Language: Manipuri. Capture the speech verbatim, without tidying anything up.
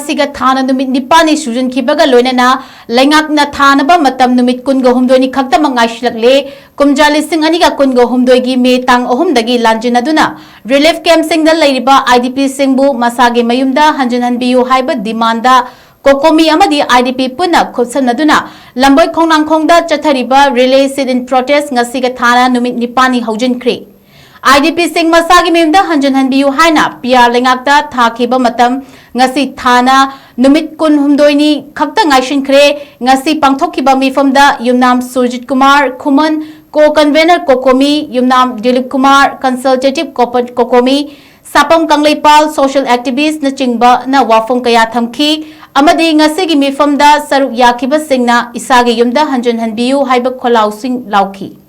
ꯉꯁꯤꯒ ꯊꯥꯅ ꯅꯨꯃꯤꯠ ꯅꯤꯄꯥꯜꯅꯤ ꯁꯨꯖꯟꯈꯤꯕꯒ ꯂꯣꯏꯅꯅ ꯂꯩꯉꯥꯛꯅ ꯊꯥꯅꯕ ꯃꯇꯝ ꯅꯨꯃꯤꯠ ꯀꯨꯟꯒ ꯍꯨꯝꯗꯣꯏꯅꯤ ꯈꯛꯇꯃꯛ ꯉꯥꯏꯁꯤꯜꯂꯛꯂꯦ꯫ ꯀꯨꯝꯖꯥ ꯂꯤꯁꯤꯡ ꯑꯅꯤꯒ ꯀꯨꯟꯒ ꯍꯨꯝꯗꯣꯏꯒꯤ ꯃꯦ ꯇꯥꯡ ꯑꯍꯨꯝꯗꯒꯤ ꯂꯥꯟꯖꯤꯟꯅꯗꯨꯅ ꯔꯤꯂꯤꯐ ꯀꯦꯝꯞꯁꯤꯡꯗ ꯂꯩꯔꯤꯕ IDPꯁꯤꯡꯕꯨ ꯃꯁꯥꯒꯤ ꯃꯌꯨꯝꯗ ꯍꯟꯖꯤꯟꯍꯟꯕꯤꯌꯨ ꯍꯥꯏꯕ ꯗꯤꯃꯥꯟꯗ COCOMI ꯑꯃꯗꯤ IDP ꯄꯨꯟꯅ ꯈꯨꯠꯁꯝꯅꯗꯨꯅ ꯂꯝꯕꯣꯏ ꯈꯣꯡꯅꯥꯡꯈꯣꯡꯗ ꯆꯠꯊꯔꯤꯕ ꯔꯤꯂꯦ ꯁꯤꯠ ꯏꯟ ꯄ꯭ꯔꯣꯇꯦꯁ ꯉꯁꯤꯒ ꯊꯥꯅ ꯅꯨꯃꯤꯠ ꯅꯤꯄꯥꯜꯅꯤ ꯍꯧꯖꯤꯟꯈ꯭ꯔꯦ꯫ IDPꯁꯤꯡ ꯃꯁꯥꯒꯤ ꯃꯌꯨꯝꯗ ꯍꯟꯖꯤꯟꯍꯟꯕꯤꯌꯨ ꯍꯥꯏꯅ PR ꯂꯩꯉꯥꯛꯇ ꯊꯥꯈꯤꯕ ꯃꯇꯝ ꯉꯁꯤ ꯊꯥꯅ ꯅꯨꯃꯤꯠ ꯀꯨꯟꯍꯨꯝꯗꯣꯏꯅꯤ ꯈꯛꯇ ꯉꯥꯏꯁꯤꯟꯈ꯭ꯔꯦ꯫ ꯉꯁꯤ ꯄꯥꯡꯊꯣꯛꯈꯤꯕ ꯃꯤꯐꯝꯗ ꯌꯨꯝꯅꯥꯝ ꯁꯨꯔꯖꯤꯠ ꯀꯨꯃꯥꯔ ꯈꯨꯃꯟ, ꯀꯣ ꯀꯟꯚꯦꯅꯔ COCOMI, ꯌꯨꯝꯅꯥꯝ ꯗꯤꯂꯤꯞ ꯀꯨꯃꯥꯔ, ꯀꯟꯁꯜꯇꯦꯇꯤꯚ ꯀꯣꯄ-, COCOMI, ꯁꯥꯄꯝ ꯀꯪꯂꯩꯄꯥꯜ, ꯁꯣꯁꯤꯌꯦꯜ ꯑꯦꯛꯇꯤꯚꯤꯁ꯭ꯠꯅꯆꯤꯡꯕꯅ ꯋꯥꯐꯝ ꯀꯌꯥ ꯊꯝꯈꯤ ꯑꯃꯗꯤ ꯉꯁꯤꯒꯤ ꯃꯤꯐꯝꯗ ꯁꯔꯨꯛ ꯌꯥꯈꯤꯕꯁꯤꯡꯅ ꯏꯁꯥꯒꯤ ꯌꯨꯝꯗ ꯍꯟꯖꯤꯟꯍꯟꯕꯤꯌꯨ ꯍꯥꯏꯕ ꯈꯣꯜꯂꯥꯎꯁꯤꯡ ꯂꯥꯎꯈꯤ꯫